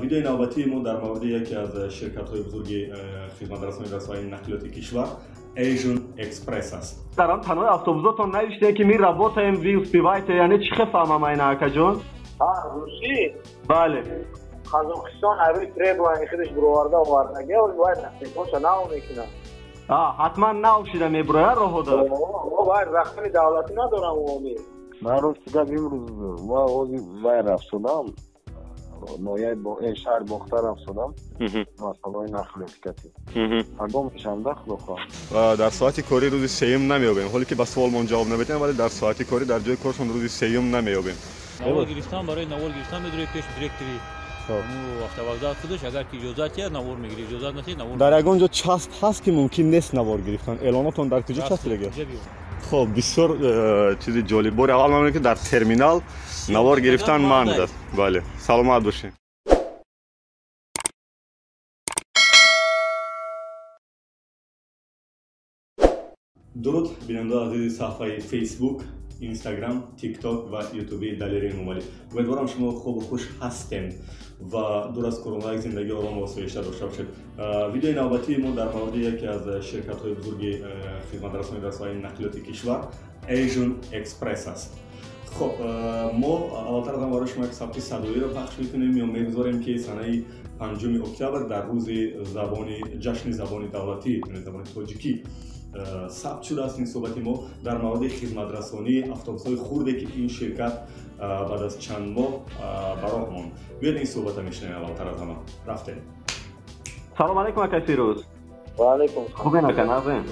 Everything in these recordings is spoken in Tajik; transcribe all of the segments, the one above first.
Видеои навбатии мо дар мавриди яке аз ширкатҳои бузурги хизматрасонӣ дар соҳаи нақлиёти кишвар Asian Express аст. Дар ҳам танои автобусотон навиштем, ки мы работаем, вы успеваете, яъне чӣ хел фаҳмам айна, акаҷон? Русӣ? Бале. Қазоқистон ҳарӯи требования худаш бироварда овардаги, вай нақлиётша нав мекунад. Ҳатман нав шида мебурояд роҳода? Вай рақами давлатӣ надорам умумӣ. Ман рости гап имрӯз ма ҳозир вай рафтодам, ноҳияи шаҳри Бохтар рафтодам, масъалаҳои нақлиётикатӣ. Пагоҳ мешавам да, худо хоҳад. Дар соати корӣ рӯзи сеюм намеёбем. Ҳоле ки ба суолмон ҷавоб намедиҳем, вале дар соати корӣ дар ҷои коршон рӯзи сеюм намеёбем. Навор гирифтан, барои навор гирифтан медуред пеш директори автовокзал худаш, агар ки иҷозат диҳад, навор мегирӣ, иҷозат надиҳад, навор. Дар ягон ҷо часп ҳаст, ки мумкин нест навор гирифтан? Эълонотон дар куҷо часпидаги? Хоб, бисёр чизи ҷолиб. Бори аввал ман ки дар терминал навор гирифтан манъ аст. Бале, саломат бошед. Дуруд, бинандаи азизи саҳфаи Фейсбук, Инстаграм, Тикток ва Ютуби Далери Эмомалӣ. Умедворам, шумо хубу хуш ҳастем ва дур аз корона як зиндагии орому осоишта дошта бошед. Видеои навбатии мо дар мавриди яке аз ширкатҳои бузурги хизматрасонӣ дар соҳаи нақлиёти кишвар Asian Express аст. Хоб, мо аввалтар аз ҳама барои шумо як сабти садоиро пахш мекунем ё мегузорем, ки санаи 5 октябр дар рӯзи забони ҷашни забони давлатӣ, яъне забони тоҷикӣ, сабт шудааст. Ин суҳбати мо дар мавриди хизматрасонии автобусҳои хурде, ки ин ширкат баъд аз чанд моҳ ба роҳ монд. Биёед, ин суҳбата мешунавем аввалтар аз ҳама. Рафтем. Салом алейкум, ака Фирӯз. Ва алейкум. Хубен, ака, нағзем?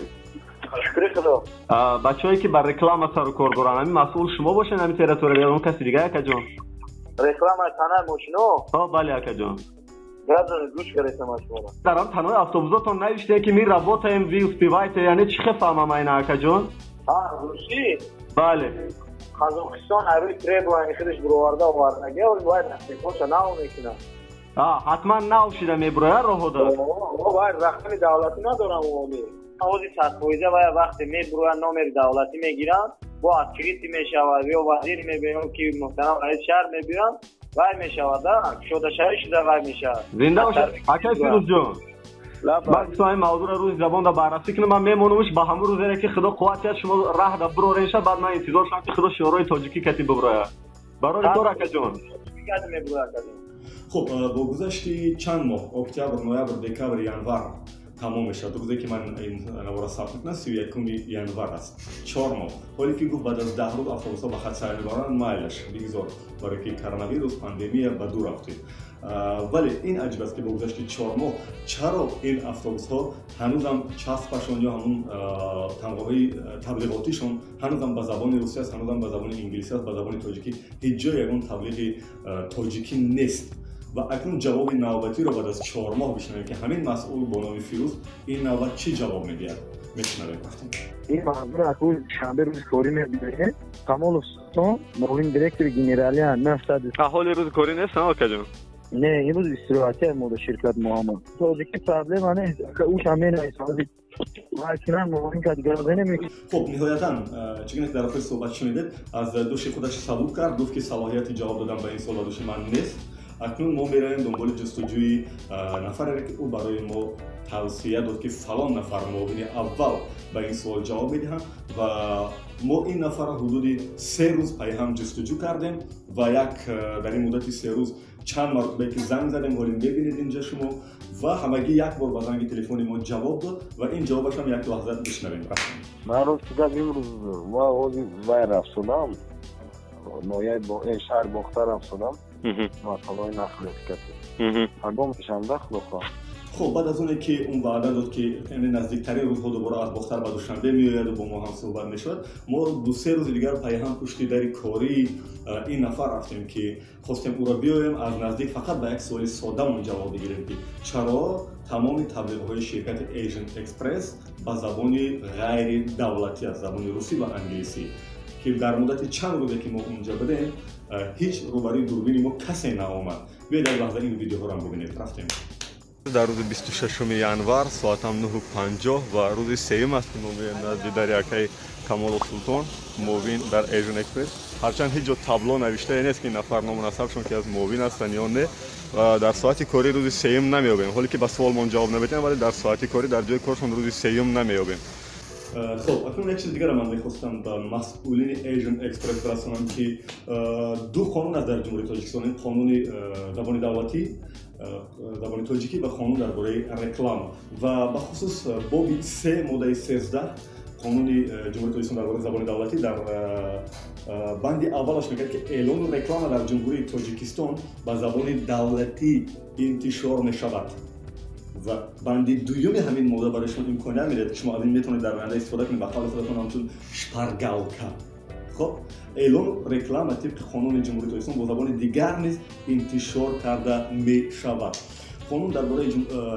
Шукри Худо. Бачаҳое, ки ба реклама сару кор доранд, ҳамин масъул шумо бошед ҳамин территория ё он каси дига, акаҷон? Рекламаи танаи мошино? Ҳо, бале, акаҷон. Граждане, гӯш кардем аз шуморо. Дар ҳам танои автобусотон навиштем, ки мы работаем, вы успеваете, яъне чӣ хел фаҳмам айна, акаҷон? Русӣ? Бале. Қазоқистон ҳарӯи требования худаш бироварда овардаги, вай нақлиётша нав мекунад. Ҳатман нав шида мебурояд роҳода? Вай рақами давлатӣ надорам умумӣ. Ҳозир 100% вай вақте мебуроянд, номери давлатӣ мегиранд, бо открытӣ мешавад, ё вазир мебиёнд, ки муҳтарам раиси шаҳр мебиёнд, вай мешавад, кушодашавӣ шуда вай мешавад. Зинда бошед, акай Фирӯзҷон. Ман гуфтам, ин мавзӯъро рӯзи забонда баррасӣ кунам, ман мемонамш ба ҳамун рӯзере, ки худо қувват диҳад, шумо раҳ да бироренша, баъд ман интизор шавам, ки худо шиорҳои тоҷикӣ кати биброяд. Барори кор, акаҷон. Хуб, бо гузашти чанд моҳ, октябр, ноябр, декабр, январ тамом мешавад. Рӯзе ки ман ин навора сабт мекунам, 31 январ аст. 4 моҳ. Ҳоле ки гуфт, баъд аз 10 рӯз автобусҳо ба хат сайр мебаранд, майлаш, бигзор, барое ки коронавирус, пандемия, ба дур рафтед. Вале ин аҷиб аст, ки бо гузашти 4 моҳ чаро ин автобусҳо ҳанӯзам часпашон ё ҳамун тамғаҳои таблиғотишон ҳанӯзам ба забони русӣ аст, ҳанӯзам ба забони инглисӣ аст, ба забони тоҷикӣ ҳеҷ ҷой ягон таблиғи тоҷикӣ нест. Ва акнун ҷавоби навбатиро баъд аз 4 моҳ бишнавем, ки ҳамин масъул бо номи Фирӯз ин навбат чӣ ҷавоб медиҳад. Мешунавем, рафтем. Ин мавзӯъро акӯ шанбе рӯзи корӣ мебиёем. Камолов Султон, муовини директори генералия нафтад. Ҳоли рӯзи корӣ нест, акаҷон? Не, имрӯз истироҳатия мода ширкат муҳаммад. Тоҷикӣ проблема нест, ӯшам менависад. Хуб, ниҳоятан, чӣ гуна ки дар охири суҳбат шунидед, аз души худаш сабук кард, гуфт, ки салоҳияти ҷавоб додан ба ин суол ба души ман нест. Акнун мо меравем дунболи ҷустуҷӯи нафаре, ки ӯ барои мо тавсия дод, ки фалон нафар муовини аввал ба ин суол ҷавоб медиҳанд. Ва мо ин нафарро ҳудуди 3 рӯз пайҳам ҷустуҷӯ кардем ва як дар ин муддати 3 рӯз чанд маротибае ки занг задем, ҳоле мебинед инҷа шумо, ва ҳамагӣ як бор ба занги телефони мо ҷавоб дод ва ин ҷавобашам як лаҳза бишнавем. Рафтем. Ман рости гап имрӯз ма ҳозир вай рафтодам, ноҳияи шаҳри Бохтар рафтодам, масъалаҳои нақлиётикатӣ. Пагоҳ мешавам да, худо хоҳад. Хуб, баъд аз оне ки он ваъда дод, ки яъне наздиктарин рӯзҳо дубора аз Бохтар ба Душанбе меояду бо мо ҳам суҳбат мешавад, мо ду-се рӯзи дигар пайҳам пушти дари кории ин нафар рафтем, ки хостем ӯро биёем аз наздик, фақат ба як суоли содамон ҷавоб бигирем, ки чаро тамоми таблиғҳои ширкати Asian Express ба забони ғайридавлатӣ аст, забони русӣ ва англисӣ, ки дар муддати чанд рӯзе ки мо унҷа будем, ҳеҷ рӯбарӯи дурбини мо касе наомад. Биёед, як лаҳза ин видеоҳоро бубинед. Рафтем. Дар рӯзи 26 январ соатам 9:50 ва рӯзи сеюм аст, ки мо меоем назди дарякаи Камолов Султон, муовин дар Asian Express. Ҳарчанд ҳеҷ ҷо табло навиштае нест, ки нафар ному насабшон ки аз муовин ҳастанд ё не. Ва дар соати корӣ рӯзи сеюм намеёбем. Ҳоле ки ба суолмон ҷавоб намедиҳем, вале дар соати корӣ дар ҷои коршон рӯзи сеюм намеёбем. Хоб, акнун як чиз дигарро ман мехостам ба масъулини Asian Express расонам, ки ду қонун аст дар Ҷумҳурии Тоҷикистон: ин қонуни забони давлатӣ, забони тоҷикӣ, ва қонун дар бораи реклама. Ва бахусус боби 3, моддаи 13 қонуни Ҷумҳурии Тоҷикистон дар бораи забони давлатӣ дар банди аввалаш мегӯяд, ки эълону реклама дар Ҷумҳурии Тоҷикистон ба забони давлатӣ интишор мешавад. Ва банди дуюми ҳамин модда барои шумо имконият медиҳад, ки шумо аз ин метавонед дар оянда истифода кунед, ба қавли худатон ҳамчун шпаргалка. Хоб, эълону реклама тибқи қонуни Ҷумҳурии Тоҷикистон бо забони дигар низ интишор карда мешавад. Қонун дар бораи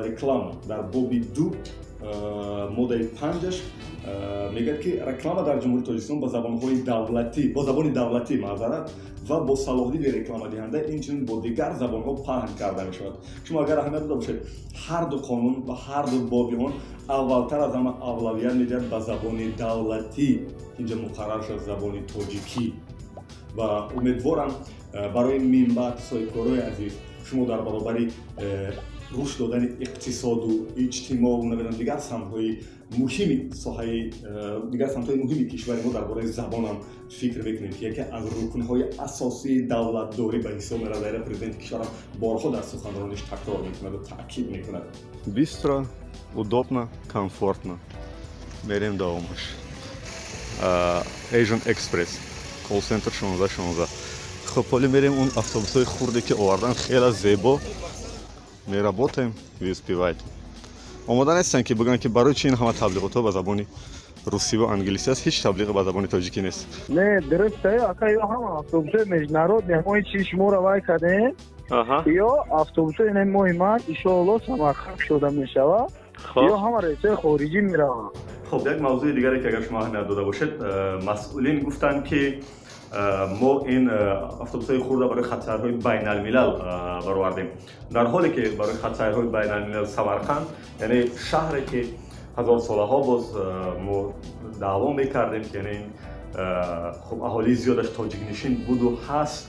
реклама дар боби 2, моддаи 5-аш мегӯяд, ки реклама дар Ҷумҳурии Тоҷикистон ба забонҳои давлатӣ, бо забони давлатӣ, маъзарат, ва бо салоҳдиди рекламадиҳанда, инчунин бо дигар забонҳо паҳн карда мешавад. Шумо агар аҳамият дода бошед, ҳар ду қонун ва ҳар ду боби он аввалтар аз ҳама авлавият медиҳад ба забони давлатӣ, инҷа муқаррар шуд забони тоҷикӣ. Ва умедворам, барои минбаъд, соҳибкорои азиз, шумо дар баробари рушд додани иқтисоду иҷтимоу, намедонам, дигар самтҳои муҳими соҳаи, дигар самтҳои муҳими кишвари мо, дар бораи забонам фикр мекунем, ки яке аз рукнҳои асосии давлатдорӣ ба ҳисоб меравад. Дар президенти кишварам борҳо дар суханрониш такрор мекунад ва таъкид мекунад. Быстро, удобно, комфортно. Мерем давомаш. Asian Express, колл-центр 16 16. Хоб, ҳоле мерем он автобусҳои хурде, ки овардан, хеле зебо. Мы работаем, вы успеваете. Омода нестанд, ки бигӯянд, ки барои чи ин ҳама таблиғотҳо ба забони русӣ ва англисӣ аст, ҳеҷ таблиғе ба забони тоҷикӣ нест. Не, дуруст, ака, ё ҳама автобусҳои международный, мо чи шуморо вай кардем, ё автобусҳои ин моҳи март, иншоалло, Самарқанд шуда мешавад, ё ҳама рейсҳои хориҷӣ мераванд. Хоб, як мавзӯи дигаре, ки агар шумо аҳамият дода бошед, масъулин гуфтанд, ки мо ин автобусҳои хурда барои хатсайрҳои байналмилал баровардем, дар ҳоле ки барои хатсайрҳои байналмилал Самарқанд, яъне шаҳре ки ҳазорсолаҳо боз мо даъво мекардем, ки яъне хоб, аҳолии зиёдаш тоҷикнишин буду ҳаст.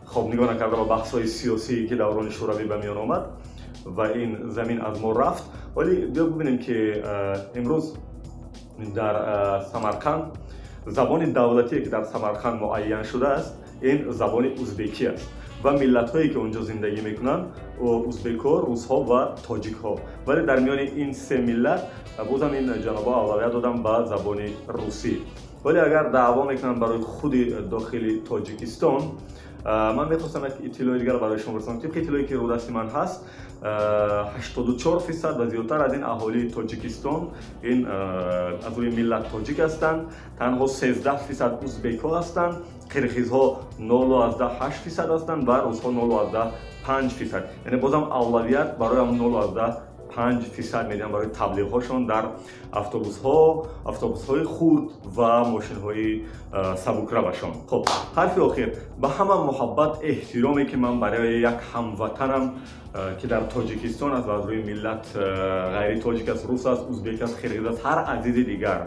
Хоб, нигоҳ накарда ба баҳсҳои сиёсие, ки даврони Шӯравӣ ба миён омад ва ин замин аз мо рафт, вале биё бибинем, ки имрӯз дар Самарқанд забони давлатие, ки дар Самарқанд муайян шудааст, ин забони узбекӣ аст ва миллатҳое, ки он ҷо зиндагӣ мекунанд, узбекҳо, русҳо ва тоҷикҳо. Вале дар миёни ин се миллат бозам ин ҷанобҳо авлавият доданд ба забони русӣ. Вале агар даъво мекунанд барои худи дохили Тоҷикистон, ман мехостам як иттилои дигар барои шумо расонам. Тибқи иттилое, ки рӯдасти ман ҳаст, 84% ва зиёдтар аз ин аҳолии Тоҷикистон ин аз рӯи миллат тоҷик ҳастанд, танҳо 13% узбекҳо ҳастанд, қирғизҳо 0,8% ҳастанд ва русҳо 0,5%. Яъне бозам авлавият барои ҳам 0,5% медиҳанд барои таблиғҳошон дар автобусҳо, автобусҳои хурд ва мошинҳои сабукравашон. Хоб, ҳарфи охир: ба ҳама муҳаббат, эҳтироме, ки ман барои як ҳамватанам, ки дар Тоҷикистон аст ва аз рӯи миллат ғайри тоҷик аст, рус аст, узбек аст, қирғиз аст, ҳар азизи дигар,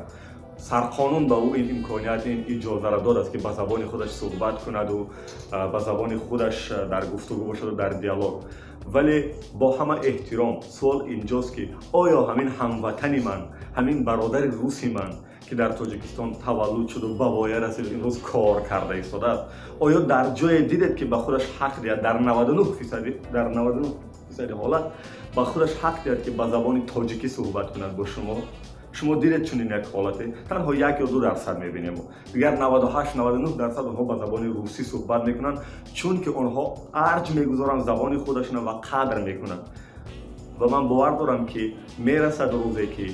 сарқонун ба ӯ ин имконият, ин иҷозаро додааст, ки ба забони худаш суҳбат кунаду ба забони худаш дар гуфтугӯ бошаду дар диалог. Вале бо ҳама эҳтиром, суол инҷост, ки оё ҳамин ҳамватани ман, ҳамин бародари руси ман, ки дар Тоҷикистон таваллуд шуду ба воя расиду имрӯз кор карда истодааст, оё дар ҷое дидед, ки ба худаш ҳақ диҳад, дар 99%, дар 99% ҳолат ба худаш ҳақ диҳад, ки ба забони тоҷикӣ суҳбат кунад бо шумо? Шумо дидед чунин як ҳолате? Танҳо 1 ё 2% мебинем, дигар 98, 99% онҳо ба забони русӣ суҳбат мекунанд, чунки онҳо арҷ мегузоранд забони худашона ва қадр мекунанд. Ва ман бовар дорам, ки мерасад рӯзе, ки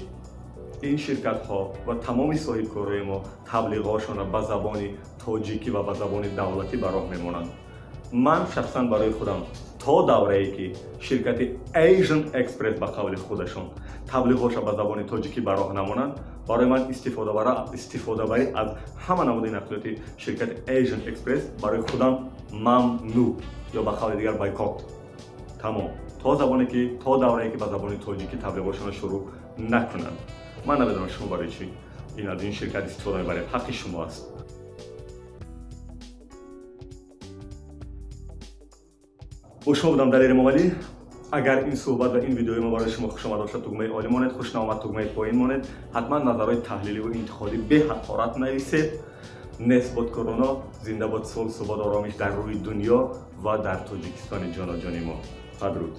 ин ширкатҳо ва тамоми соҳибкорои мо таблиғҳошонро ба забони тоҷикӣ ва ба забони давлатӣ ба роҳ мемонанд. Ман шахсан барои худам, то даврае ки ширкати Asian Express ба қавли худашон таблиғҳоша ба забони тоҷикӣ ба роҳ намонанд, барои ман истифодабарӣ аз ҳама намуди нақлиёти ширкати Asian Express барои худам мамнӯъ ё ба қавли дигар бойкот. Тамом. То забоне ки то даврае ки ба забони тоҷикӣ таблиғотшонро шурӯъ накунанд. Ман намедонам, шумо барои чӣ ин аз ин ширкат истифода мебаред, ҳаққи шумо аст. Бо шумо будам Далери Эмомалӣ. Агар ин суҳбат ва ин видеои мо барои шумо хуш омада бошад, тугмаи олӣ монед, хуш наомад, тугмаи поин монед. Ҳатман назарҳои таҳлиливу интиқодӣ беҳақорат нависед. Нест бод корона, зинда бод сулҳ, субот, оромиш дар рӯи дунё ва дар Тоҷикистони ҷоноҷони мо. Падруд.